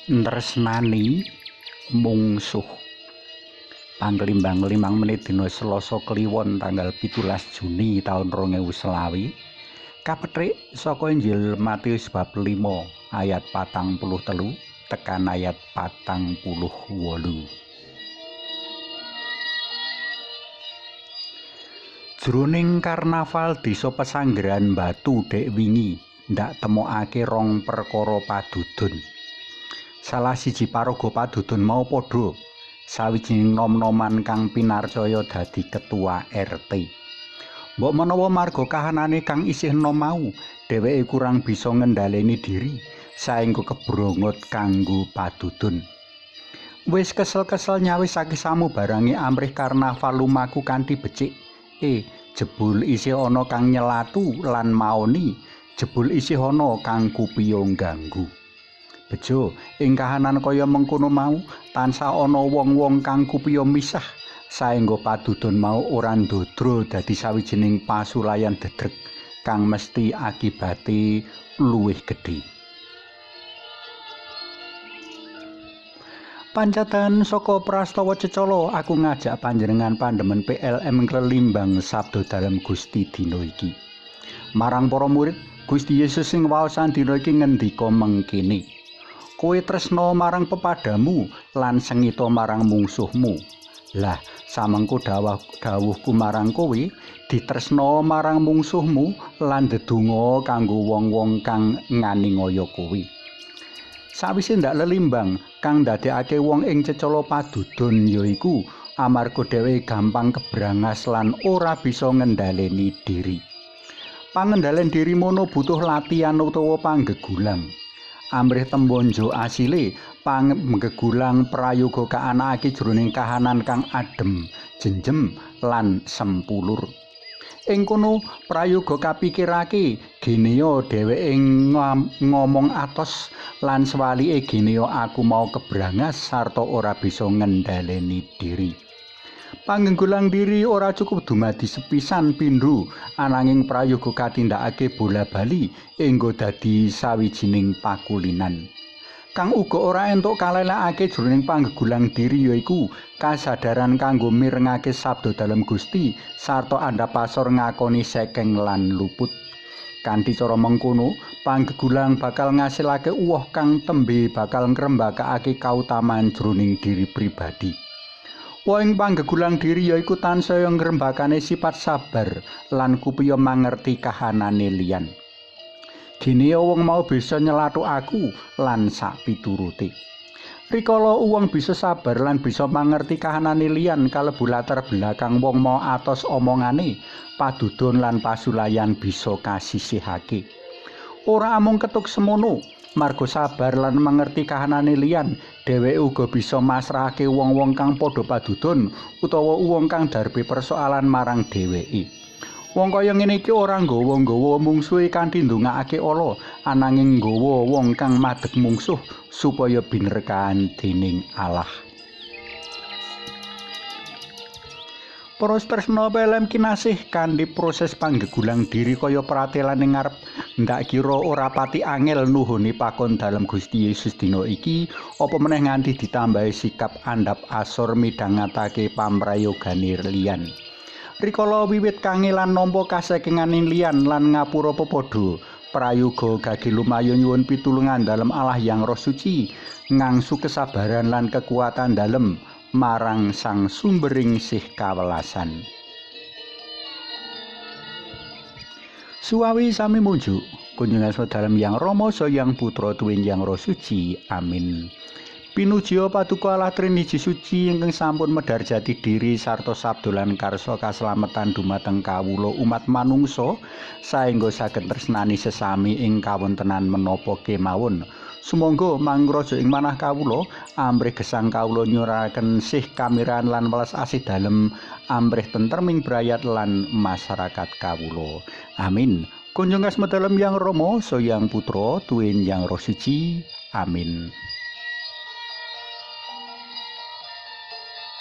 Nresnani mungsuh. Panglimbang 5 menit dina Selasa Kliwon tanggal 17 Juni taun 2020 kapethik saka Injil Matius bab 5 ayat 43 tekan ayat 48. Jroning karnaval desa Pesanggeran Batu dek wingi ndak temokake rong perkara padudon. Salah siji paraga padudon mau padha sawijining nom-noman kang pinarcaya dadi ketua RT. Mbok menawa marga kahanane kang isih enom mau, dheweke kurang bisa ngendhaleni diri saengga kebrongot kanggo padudon. Wis kesel-kesel nyawisake samubarange amrih karnaval lumaku kanthi becik. Jebul isih ana kang nyelatu lan maoni, jebul isih ana kang kupiya ngganggu. Bejo, ing kahanan kaya mengkono mau tansah ana wong-wong kang kupiya misah saengga padudon mau ora ndodro dadi sawijining pasulayan dedreg kang mesti akibate luwih gedhe. Pancatan saka prastawa cecala aku ngajak panjenengan pandemen PLM nglelimbang sabda dalem Gusti dina iki. Marang para murid, Gusti Yesus sing waosan dina iki ngendika mengkene. Kowe tresna marang pepadamu lan sengita marang mungsuhmu. Lah, samengko dawuhku marang kowe, ditresna marang mungsuhmu lan ndedonga kanggo wong-wong kang nganiaya kowe. Sawise ndak lelimbang kang ndadekake wong ing cecala padudon yaiku amarga dheweke gampang kebrangas lan ora bisa ngendhaleni diri. Pangendhalen diri mono butuh latihan utawa panggegulang. Amrih tembonjo asile panggegulang prayoga kaanakake jroning kahanan kang adem, jenjem lan sempulur. Ing kono prayoga kapikirake genea dheweke ngomong atos lan sewalike genea aku mau kebrangas sarta ora bisa ngendhaleni diri. Panggegulang diri ora cukup dumadi sepisan pindho, ananging prayoga katindakake bola-bali enggo dadi sawijining pakulinan. Kang uga ora entuk kalelakake jroning panggegulang diri yaiku kasadaran kanggo mirengake sabda dalem Gusti sarta andhap asor ngakoni sekeng lan luput. Kanthi cara mengkono, panggegulang bakal ngasilake uwoh kang tembe bakal ngrembakakake kautaman jroning diri pribadi. Woing panggegulang diri yaiku tansaya ngrembakane sifat sabar lan kupiya mangerti kahanane liyan. Gene wong mau bisa nyelathuk aku lan sak piturute. Rikala wong bisa sabar lan bisa mangerti kahanane liyan kalebu latar belakang wong mau atos omongane, padudon lan pasulayan bisa kasisihake. Ora amung ketuk semono, marga sabar lan mangerti kahanane liyan, dheweke uga bisa masrahake wong-wong kang padha padudon utawa wong kang darbe persoalan marang dheweke. Wong kaya ngene iki ora nggawa-nggawa mungsuhe kanthi ndongakake ala, ananging nggawa wong kang madeg mungsuh supaya binerkahan dening Allah. Para tresna PLM kinasih kanthi proses panggegulang diri kaya pratelan ing ngarep, ndak kira ora pati angel nuhuni pakon dalem Gusti Yesus dina iki, apa meneh nganti ditambahi sikap andhap asor midhangetake pamrayogane liyan. Rikala wiwit kangelan nampa kasekengane liyan lan ngapura pepadha, prayoga gage lumayu nyuwun pitulungan dalem Allah Yang Roh Suci, ngangsu kesabaran lan kekuatan dalem marang sang sumbering sih kawelasan. Suwawi sami mujuk kunjungan dalem Yang Rama Yang Putra tuwin Yang Roh Suci. Amin. Pinujiya Paduka Allah Triniji Suci ingkang sampun medhar jati diri sarta sabda lan karsa kaslametan dumateng kawula umat manungsa saengga saged tresnani sesami ing kawontenan menapa kemawon. Sumangga mangraja ing manah kawula amrih gesang kawula nyurakaken sih kamiran lan welas asih dalem amrih tentreming brayat lan masyarakat kawula. Amin. Kunjung asma dalem Yang Rama, Yang Putra, tuwin Yang Roh Suci. Amin.